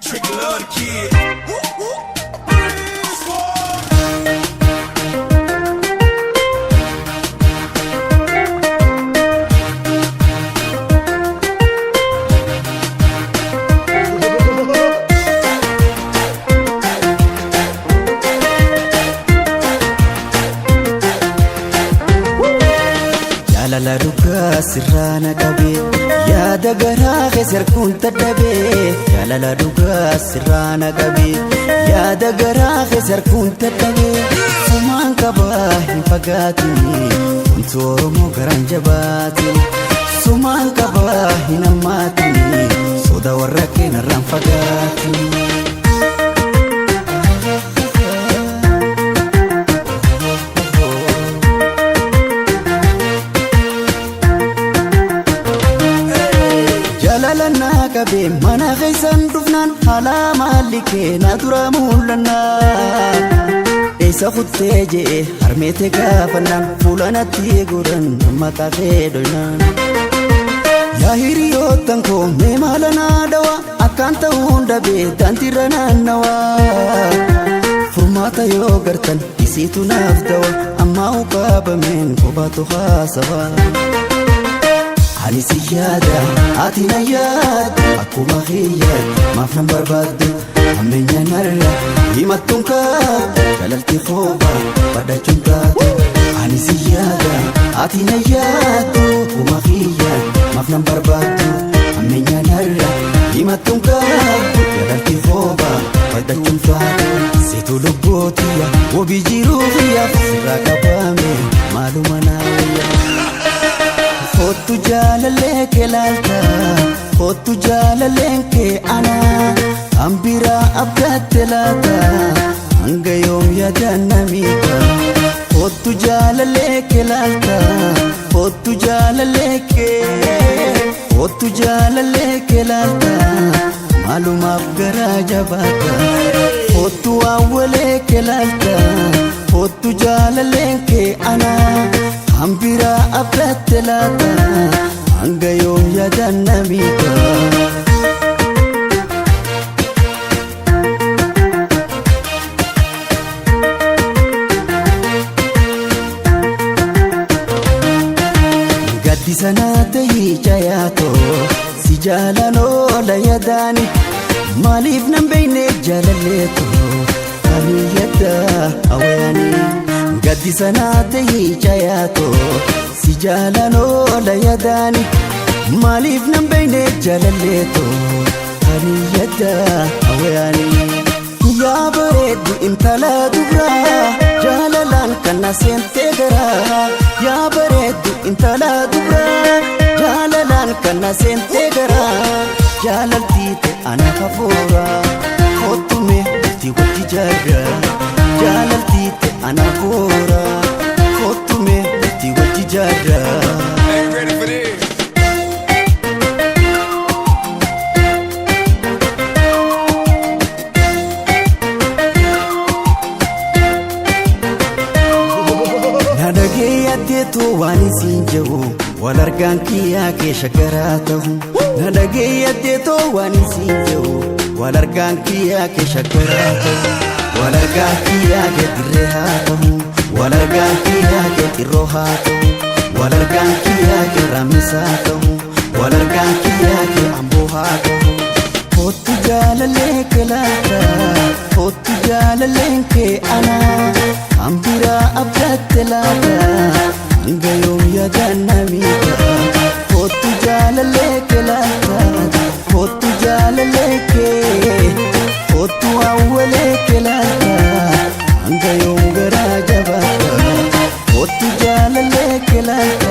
Trick love the kid. Woo, woo. Breeze, boy. Jaalala dhugaa sirraa na qabee, yaada garaa keessa harkuun dadhabee. Jaalala dhugaa sirraa na qabee, yaada garaa keessa harkuun dadhabee. Sumaan qabaa hin fagaatini, wanti Oromoo garaan jabaatini. Sumaan qabaa hin hammaatini, soda warra keenarraan fagaatini. Jaalala naa qabee mana keessan dhufnaan, haala maalli kee na dura mul'annaa. Eessa kuttee je'e harmeete gaafannaan, fuula natti godhan maqaa kee dhoynaan. Yaa hiriyoottan koo, mee maala naa dhawa, akkaan ta'uun dhabee daandiirra naannawaa. Furmaata yoo gartan isiitu naaf dawa, ammaa uqaabameen kophaatu haasawaa. Ani si yaada, ati na yaaddu, akkuma kiyyaatti maaf nan barbaaddu? Hammeenya narra himattuun kaabdu, jaalalti koobaa badhachuun taatu. Ani si yaada, ati na yaaddu, akkuma kiyyaatti maaf nan barbaaddu? Hammeenya narra himattuun kaabdu, jaalalti koobaa badhachuun taatu. Situ lubbuutiyya, wabii jiruu kiyyaaf sirraa qabame, maaluma naa wayya. Kottu jaalallee kee laalta, kottu jaalalleen kee ana, hambiraa abdatte laata, hanga yoom yaadaan namiidha. Kottu jaalallee kee laalta, kottu jaalallee kee, kottu jaalallee kee laalta, maalumaaf garaa jabaata. Kottu awwalee kee laalta, kottu jaalalleen kee ana, hambiraa abdatte laata, hanga yoom yaadaan namiidha. Gaddisa naa ta'ii jayaatoo, si jaalan oola yadaani, maaliif nan beekne jaalalleetu ani yadda hawaani. Gaddisa naa ta'ii jayaatoo, si jaalan oola yadaani, maaliif nan beekne jaalalleetu ani yadda hawaani. Yaa bareeddu intala dubraa, jaalalaan kan na seentee garaa. Yaa bareeddu intala dubraa, jaalalaan kan na seentee garaa. Jaalaltii ta'e ana hafuura, kottume bultii wajji jaarra. Jaalaltii ta'e ana hafuura, kottume bultii wajji jaarra. Ain't ready for this. Na dhagee addeetu waan isiin jedhu, wal argaan kiyyaa kee shaggaraa ta'u. Na dhagee addeetu waan isiin jedhu, wal argaan kiyyaa kee shaggaraa ta'u. Wal argaan kiyyaa kee dirree haa ta'u. Wal argaan kiyyaa kee xirroo haa ta'u. Wal argaan kiyyaa kee raamisaa haa ta'u. Wal argaan kiyyaa kee amboo haa ta'u. Kottu jaalallee kee laata, kottu jaalalleen kee ana, hambiraa abdatte laata, hanga yoom yaadaan namiidha. Kottu jaalallee kee laata, kottu jaalallee kee, kottu awwalee kee laata, hanga yoom garaa jabaata. Kottu jaalallee kee laata.